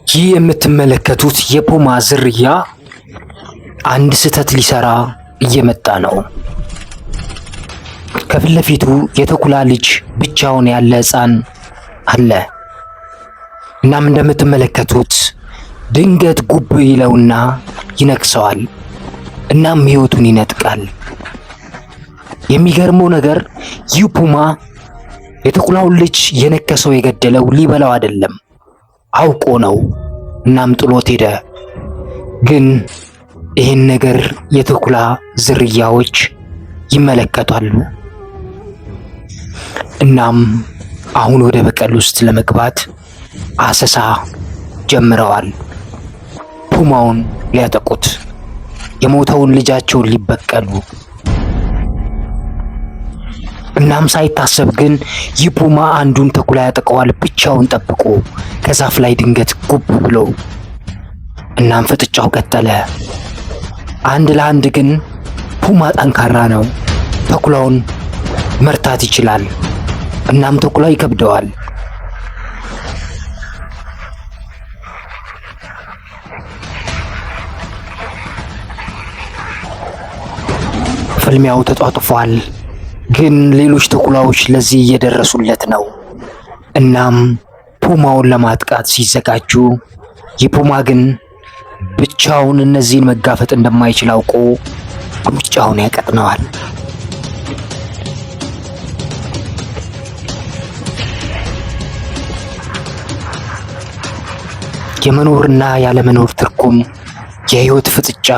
ይህ የምትመለከቱት የፑማ ዝርያ አንድ ስህተት ሊሰራ እየመጣ ነው። ከፊት ለፊቱ የተኩላ ልጅ ብቻውን ያለ ሕፃን አለ። እናም እንደምትመለከቱት ድንገት ጉብ ይለውና ይነክሰዋል። እናም ሕይወቱን ይነጥቃል። የሚገርመው ነገር ይህ ፑማ የተኩላውን ልጅ የነከሰው የገደለው ሊበላው አይደለም፣ አውቆ ነው። እናም ጥሎት ሄደ። ግን ይህን ነገር የተኩላ ዝርያዎች ይመለከታሉ። እናም አሁን ወደ በቀል ውስጥ ለመግባት አሰሳ ጀምረዋል። ፑማውን ሊያጠቁት፣ የሞተውን ልጃቸውን ሊበቀሉ። እናም ሳይታሰብ ግን ይህ ፑማ አንዱን ተኩላ ያጠቀዋል። ብቻውን ጠብቆ ከዛፍ ላይ ድንገት ጉብ ብሎ። እናም ፍጥጫው ቀጠለ። አንድ ለአንድ ግን ፑማ ጠንካራ ነው። ተኩላውን መርታት ይችላል። እናም ተኩላው ይከብደዋል። ፍልሚያው ተጧጡፏል። ግን ሌሎች ተኩላዎች ለዚህ እየደረሱለት ነው። እናም ፑማውን ለማጥቃት ሲዘጋጁ የፑማ ግን ብቻውን እነዚህን መጋፈጥ እንደማይችል አውቆ ሩጫውን ያቀጥነዋል። የመኖርና ያለመኖር ትርጉም፣ የህይወት ፍጥጫ፣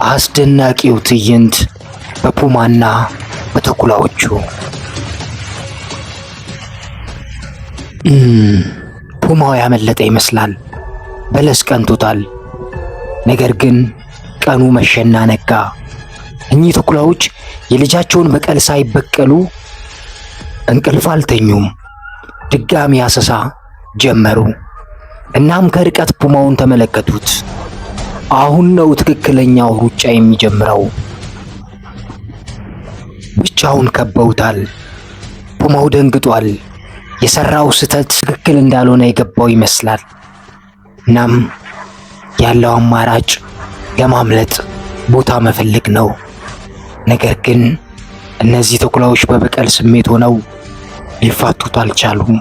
አስደናቂው ትዕይንት በፑማና በተኩላዎቹ። ፑማው ያመለጠ ይመስላል። በለስ ቀንቶታል። ነገር ግን ቀኑ መሸና ነጋ። እኚህ ተኩላዎች የልጃቸውን በቀል ሳይበቀሉ እንቅልፍ አልተኙም። ድጋሚ አሰሳ ጀመሩ። እናም ከርቀት ፑማውን ተመለከቱት። አሁን ነው ትክክለኛው ሩጫ የሚጀምረው። ብቻውን ከበውታል። ፑማው ደንግጧል። የሰራው ስህተት ትክክል እንዳልሆነ የገባው ይመስላል። እናም ያለው አማራጭ ለማምለጥ ቦታ መፈለግ ነው። ነገር ግን እነዚህ ተኩላዎች በበቀል ስሜት ሆነው ሊፋቱት አልቻሉም።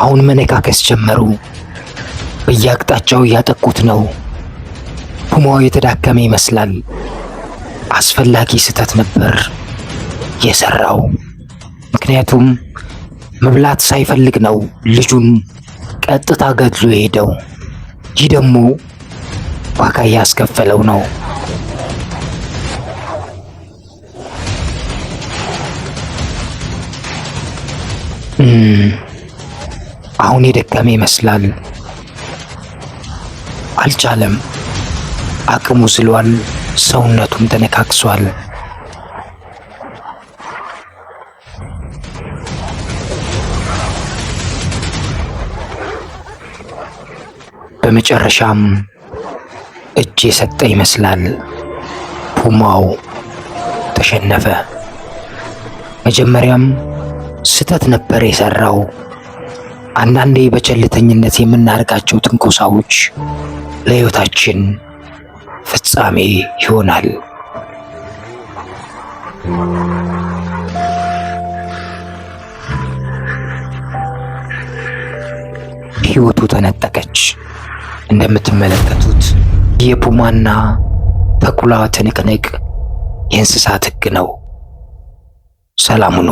አሁን መነካከስ ጀመሩ። በየአቅጣጫው እያጠቁት ነው። ፑማው የተዳከመ ይመስላል። አስፈላጊ ስህተት ነበር የሰራው። ምክንያቱም መብላት ሳይፈልግ ነው ልጁን ቀጥታ ገድሎ የሄደው። ይህ ደግሞ ዋጋ እያስከፈለው ነው። አሁን የደከመ ይመስላል። አልቻለም። አቅሙ ዝሏል። ሰውነቱም ተነካክሷል። በመጨረሻም እጅ የሰጠ ይመስላል። ፑማው ተሸነፈ። መጀመሪያም ስህተት ነበር የሰራው። አንዳንዴ በቸልተኝነት የምናደርጋቸው ትንኮሳዎች ለሕይወታችን ፍጻሜ ይሆናል። ሕይወቱ ተነጠቀች። እንደምትመለከቱት የፑማና ተኩላ ትንቅንቅ የእንስሳት ሕግ ነው። ሰላም ሁኑ።